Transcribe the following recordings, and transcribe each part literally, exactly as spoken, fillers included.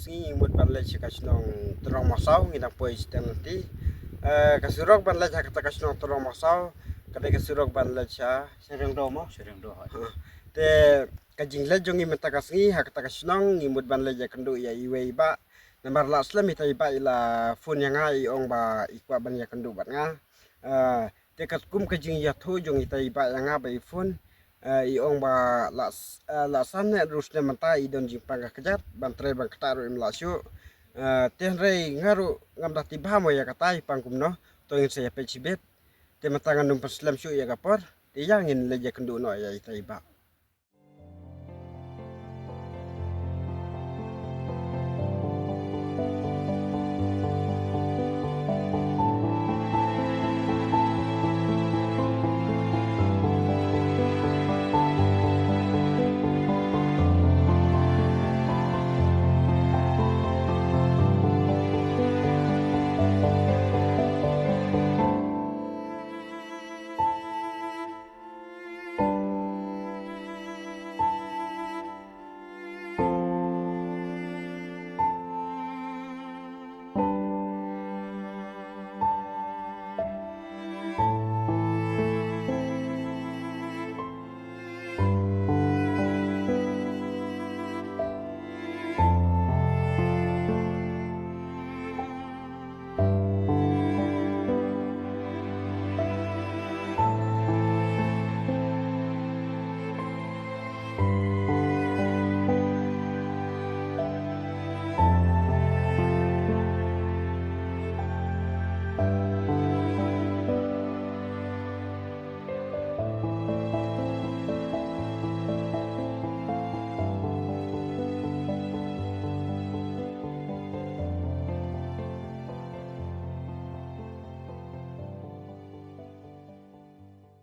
Sngi ngi mut ban leit sha ka shnong Tyrong Mawsaw, ngi dang poi shiteng lynti. Eh, ka surok ban leit ha kata ka shnong Tyrong Mawsaw ka dei ka surok ban leit sha Shyrengdo mo. Shyrengdo, ha. Ha. Te ka jingleit jong ngi mynta ka sngi ha kata ka shnong, ngi mut ban leit ïakynduh ïa iwei i bah. Namar la slem ita i bah i la phone ïa nga, i ong ba i kwah ban ïakynduh bad nga. Eh, te katkum ka jingïathuh jong ita i bah ïa nga ba i phone, eh, i ong ba la s-, eh, la san ne ruh snem mynta i don jingpang ka kjat, ban trei ban ktah ruh im lah shuh. Eh, te hynrei nga ruh ngam da tip bha mo ïa kata i pang kumno, to ngin sa ïapeit shibit. Te mynta ngan ym pynslem shuh ïa ka por, te ïa ngin leit ïakynduh noh ïa ita i bah.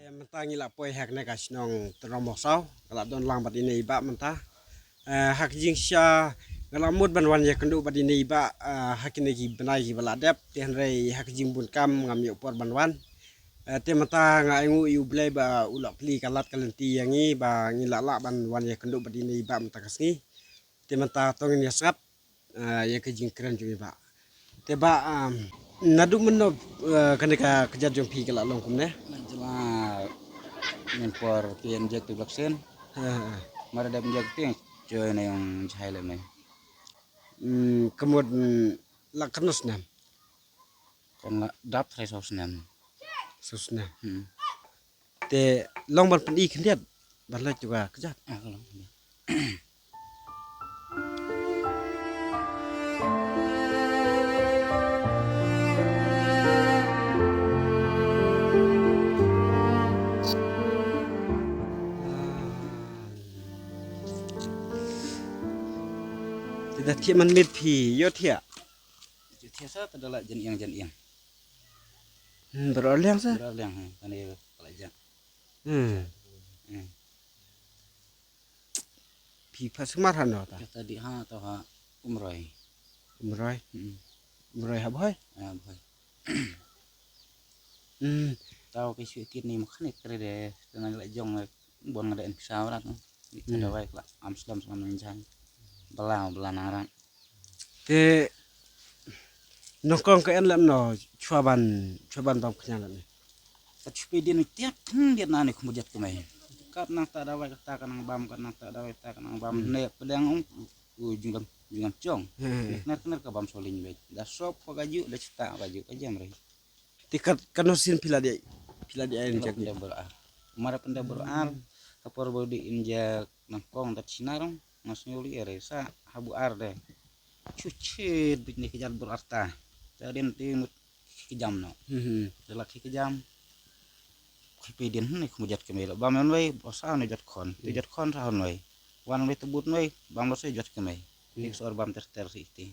Eh, mynta ngi la poi ha kane ka shnong Tyrong Mawsaw, ka la don lang bad ine i bah mynta. Eh, ha ka jingshisha nga la mut ban wan ïakynduh bad ine i bah, eh, ha kine ki bnai kiba la dep, te hynrei ha ka jingbun kam ngam ïoh por ban wan. Eh, te mynta nga ainguh ïa U Blei ba u la plie ka lad ka lynti ïa ngi ba ngi la lah ban wan ïakynduh bad ine i bah mynta ka sngi. Te mynta to ngin ïa sngap, eh, ïa ka jingkren jong i bah. Te bah, um, naduh mynno, eh, kane ka kjat jong phi ka la long kumne? Jylla mynpor ki injek tu vaccine. Ha, ha. Mar dep injek ti, joi na ïong jhai lem ne. Hmm, ka mut, hmm, la katno snem? Kan la dap three saw snem. Saw snem. Hmm. Te long ban pyni khyndiat ban leit tu ka kjat. Ah, ka long khyndiat. Te da thiah man miet phi ïoh thiah. Ïoh thiah sa te da la jan ïeng jan ïeng. Hmm, baroh liang sa? Baroh liang, ha, kane ka la jan. Hmm. Hmm. Phi pha sumar hano ta? Kata dih ha, to ha Umroi. Umroi? Hmm. Umroi ha Bhoi? Ha Bhoi. Hmm. Tao ki shu kit ni mechanic kre de, tana la jong bon nga da en pisa rat. Hmm. Dawai kla am slam slam nang jang. Bala, bala nang rat. Te nyngkong ka en lem no, chwa ban, chwa ban bam khñiang lem ne. Kat shu phi dien tiak khyndiat na ne khmujat kmai. Kat nang ta dawai kata ka nang bam, kat nang ta dawai kata ka nang bam. Hmm. Ne pdeng ong, u jingam, jingam chong. Hmm. Ner ner ka bam soling wei. Da sop pa ka ju, da chita ka ju, ka jam rei. Te kat, katno sien phi la dei, phi la dei ai. Phi la jak pynda bor ar. Mara pynda bor ar, ka por ba dei injek nyngkong da chinar, nga sngew li ere sa, ha bu ar de. Chuchit bit ni kjat bor ar ta. Ta den te mut ki jam no. Mhm. Te la ki jam. Ki pe den ni khmujat kmai la. Bam non wei, ba sa ne jot khon. Te jot khon sa hon wei. Wan wei te but wei, bam lo se jot kmai. Te sor bam ter ter si ti.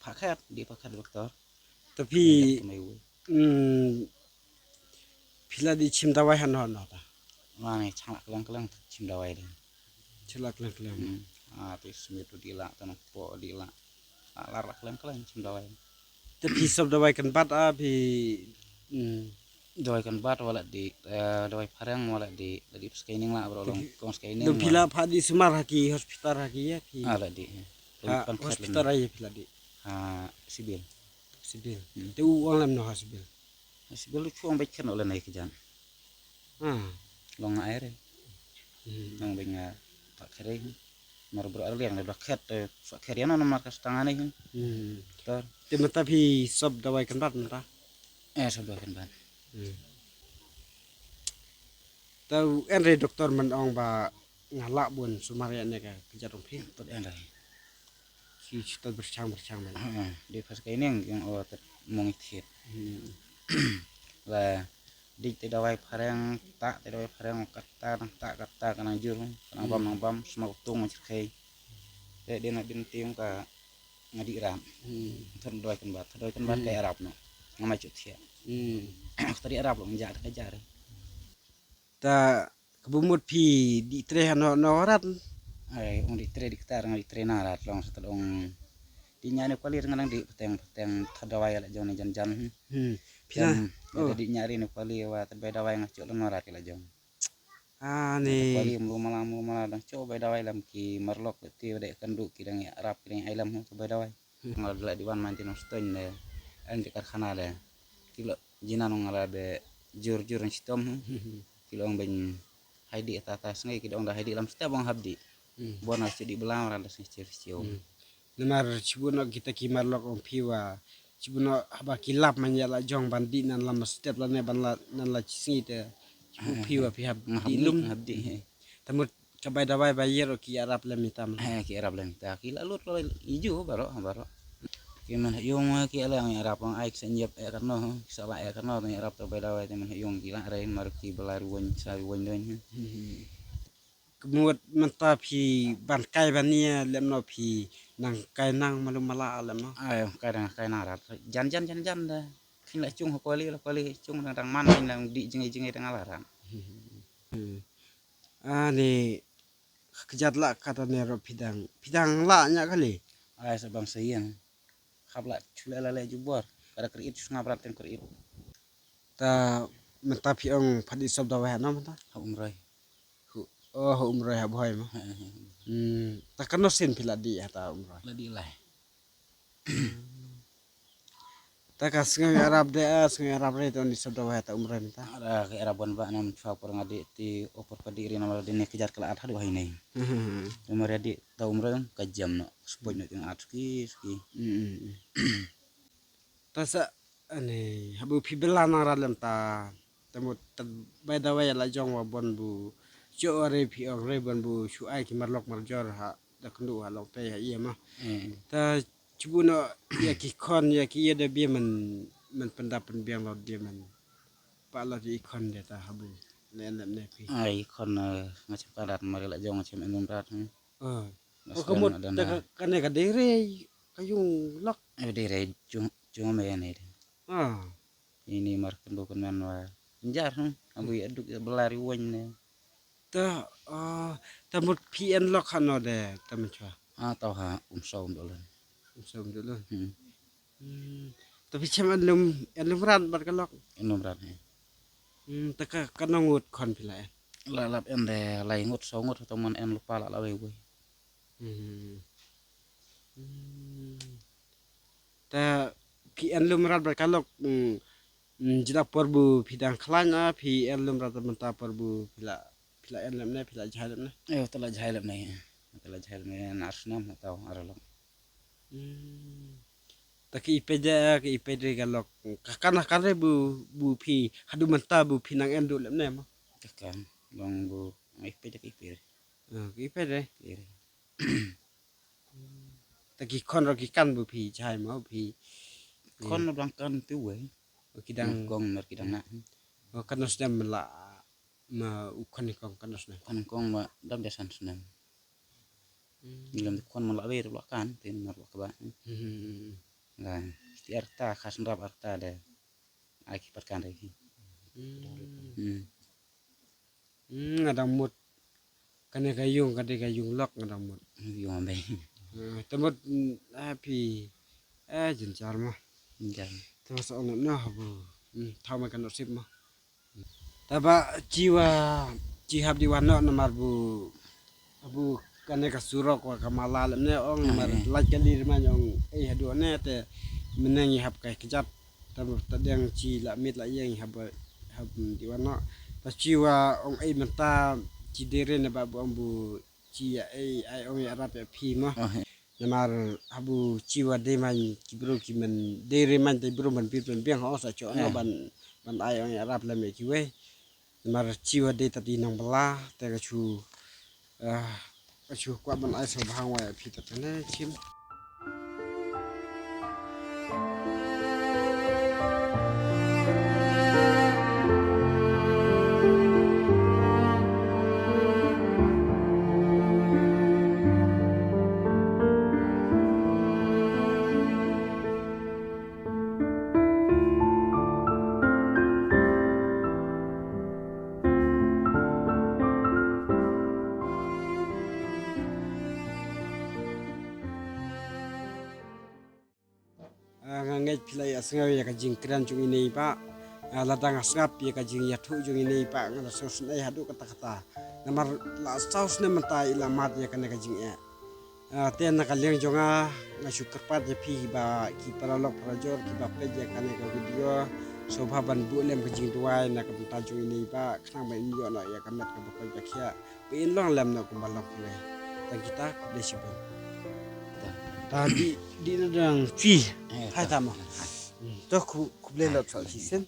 Pha khat, di pha khat doktor. Ta phi, mm, phi la dei chim dawai hano hano ta? Mane chang la klang klang chim dawai de. Chang la klang klang. Hmm. Ah, te smit di la, tanang po di la. Ah, lar la klang klang chim dawai. Ta phi sop dawai kan bat a phi, mm. Dawai kan bat wala di, eh, dawai phareng wala di, la di scanning la bro long kong scanning. Dong phi la pha di sumar ha ki hospital ha ki ya phi. Ah, la di. Ha hospital ai phi la dih? Ha Civil. Civil. Hmm. Te u ong lem no ha Civil? Ha Civil u chuong bad khen ole nai ke jan. Ah. Long ai re. Hmm. Long bad nga ta khere. Mar bro ar liang le bra khet, eh, sa khere no mar ka stang ani. Hmm. Tor. Te mynta phi sop dawai kan bat mynta? Eh, sop dawai kan bat. Hmm. Te en re doktor man ong ba nga lah bun sumar ïa ne ka kjat ong phi. Tot en re. Ki chuta berchang berchang men. Heeh, di pas ka ineng yang o tet mong thiet. Hmm. La dik te dawai phareng, tak te dawai phareng, kata nang tak kata ka nang jur, ka nang bam nang bam, sma utung ngan cherkhei. Te din din tiung ka ngadi rap. Hmm. Thon dawai kan bat, thon dawai kan bat ka arap no. Ngamai chut thiet. Hmm. Tadi arap lo menjak ka jar. Ta ka bumut phi di tre hano no rat. Ai ong di tre di ktar ngan di tre na rat long sa ta ong. Di nya ne kwali ngan di peteng peteng ta dawai la jong ne jan jan. Hmm. Phi na. Em, oh. Di nya ri ne kwali wa ta bai dawai nga chok long no rat la jong. Ah ne. Kwali mlu mala mlu mala dang chok bai dawai lam ki marlok ti wa de kan du ki dang ya rap ki dang ai lam ta bai dawai. Nga la di wan man ti nong stone de. An di karkhana de. Kilo jinan nga la de jur jur nong chitom. Kilo ong ben hai di ta ta sngai kilo ong da hai di lam step ong hap di. Hmm. Bon na chi di belam ra da sngai chiu chiu. Hmm. Namar chibu no kita ki marlok ong phi wa chibu no haba ki lap man ya la jong ban di nan lam step la ne ban la nan la chi sngi te chibu phi wa phi hap di lum. Hap di. Tamut ka bai dawai bai yer ki arap lem ita. He ki arap lem ita ki la lut lo iju baro baro. Ki man yung ki ala ngi arap ang ai sen yep e karno ki sala e karno ngi arap ta bai dawai te man yung ki la rein mar ki bala ruwen sa ruwen den. Kemut mynta phi ban kai ban nia lem no phi nang kai nang malu mala lem no. Ai kai nang kai nang rat jan jan jan jan da. Phin la chung ha kwali la kwali chung dang dang man phin la di jingi jingi dang ala rat. Ani kjat la kata ne ro pidang pidang la nya kali. Ai sa bang sa yen. Khap la chule la le jubor. Kada krit sngap rat ten krit. Ta mynta phi ong phat di sop dawai hano mynta? Ha Umroi. Hu oh ha Umroi ha Bhoi ma. Hmm. Ta kano sin phi la di ha ta Umroi? La di lai. Ta ka sngew arap de a sngew arap re ton di sop dawai ha ta Umroi mynta. Ara ke arap ban ba nam chwa por nga di ti opor padi ri nama di ne kejar kala at hadu hai nei. Hmm. Umroi di ta Umroi ka jam no spoj no ting at ski ski. Hmm. Ta sa ani habu phi bela nang ra lem ta. Tamu ta bai dawai la jong wa bon bu cho re phi ong re bon bu shu ai ki marlok marjor ha da kyndu ha lok te ha ïa ma. Hmm. Ta chibu no ïa ki khon ïa ki ïa da bia man man pynda pynbiang lot bia man. Pa lot ïa ki khon de ta habu ne ne ne phi. Ai khon nga chim ka rat mar la jong nga chim enum rat. Oh. Ka mut ka ne ka dei re ka yung lok. Dei re jung jung me ne. Ah. Ini mar kan bu kan man wa. Njar hmm. Abu ya duk ya belari won ne. Ta ah ta mut P N lok hano de ta mut chwa. Ah tau ha um saum dolan. Um saum dolan. Hmm. Hmm. Tapi chem an lum an lum rat bat ka lok. An lum rat he. Hmm ta ka ka nong ut khon pila en. La lap en de lai ngut so ngut to mon en lupa la la wei wei. Hmm. Hmm. Ta phi en lum rat bad ka lok mm, mm, jila por bu phi dang khlaiñ a phi en lum rat mynta por bu phi la phi la en lem ne phi la jhai lem ne. Ayo ta la jhai lem ne. Ta la jhai lem ne na ar snam na tau ar lok. Hmm. Ta ki ipei de ki ipei de ka lok ka kan kan re bu bu phi hadu mynta bu phi nang en du lem ne ma. Ka kan long bu ipei de ki ipei. Ah, ki ipei de. Ipei de. Ta ki khon ro ki kan bu phi jhai ma phi. Khon ro dang kan tu wei. Ki dang kong mer ki dang na. Oh, kan nos dem la ma u khon ni kong kan nos na. Khon kong ma dam de san snem. Hmm. Ni lam khon ma la wei la kan tin ma la ka ba. Hmm. La ti ar ta khas rap ar ta de. Ai ki pat kan re ki. Hmm. Hmm. Hmm, nga dang mut. Kane ka yung, kane ka yung lok nga dang mut. Yung ambe. Hmm, te mut mm, ah, phi. Eh, jin char ma. Jin char. Te mas ong na bu. Hmm, thaw ma kan sip ma. Ta ba chi wa chi hap di wa no namar bu. Bu Kane ka surok wa ka mala lem ne ong mar lait ka lir man ong ei haduh ne te meneng i hap kai kejat. Tam ta deng ci la mit la yeng hap hap di wano. Ta ci wa ong ei menta ci dere ne ba bu ong bu ci ya ei ai ong ya rap ya phi mo. Namar habu ci wa de man ki bro ki men dere man te bro man pir pen biang ho sa cho no ban ban ai ong ya rap lem ya ki wei. Namar ci wa dei ta di nong bala te ka chu ah, ka chu kwah ban ai sa bhang wa ya phi ta ne chim. Ah, nga ngeit phi la ïa sngew ïa ka jingkren jong ine i bah. Ah, lada nga sngap ïa ka jingïathuh jong ine i bah nga la sngewsynei haduh katta katta. Namar la saw snem mynta i la mad ïa kane ka jingeh. Ah, te na ka liang jong nga nga shu kyrpad ïa phi ba ki paralok parajor kiba peit ïa kane ka video. Sngewbha ban buh lem ka jingduwai na ka bynta jong ine i bah khnang ba in ïoh noh ïa ka met kaba koit ba khiah. Ba in long lem noh kumba long kiwei. Tang kita khublei shibun. Ta di di na dang phi. Hai ta mo. To khublei lot sa shisien.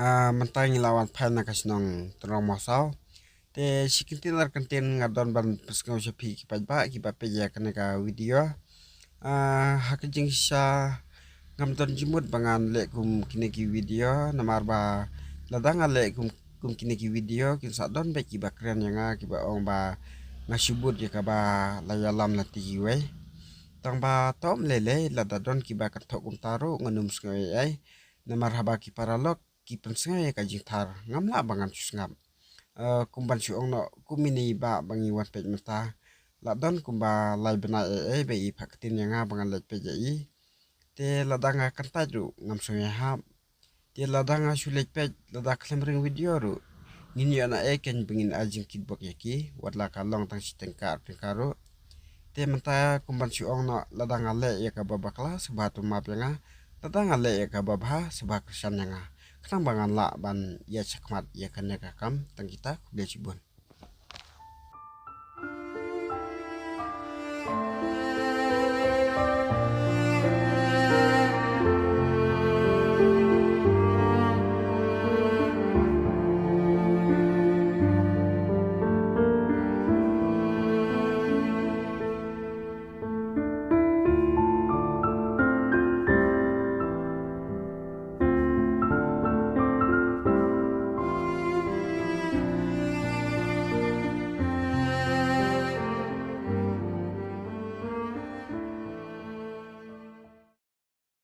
Ah, mynta ngi la wan phai na ka shnong Tyrong Mawsaw. Te shi kyntien ar kyntien nga don ban pynsngew sha phi ki paidbah kiba peit ïa kane ka video. Ah, ha ka jingshisha ngam don jingmut ba ngan leh kum kine ki video namar ba lada nga leh kum kum kine ki video kin sa don beit kiba kren ïa nga kiba ong ba nga shu bud ïa kaba la ïalam lynti kiwei. Tang ba tom lei lei lada don kiba kynthoh kumta ruh ngan ym sngew ei ei. Namar haba ki paralok ki pynsngew ïa ka jingthar ngam lah ba ngan shu sngap. Eh, kum ban shu ong noh kum ine i bah ba ngi wan peit mynta la don kumba lai bnai ei ei ba i phah ktien ïa nga ba ngan leit peit ïa i. Te lada nga kyntait ruh ngam sngewhap. Te lada nga shu leit peit lada khlem ring video ruh ngin ïoh na ei kein ba ngin ai jingkitbok ïa ki wat la ka long tang shi tyngka ar tyngka ruh. Te mynta kum ban shu ong noh lada nga leh ïa kaba bakla sngewbha to map ïa nga. Lada nga leh ïa kaba bha sngewbha kyrshan ïa nga. Khnang ba ngan lah ban ïa shakhmat ïa kane ka kam tang kita khublei shibun.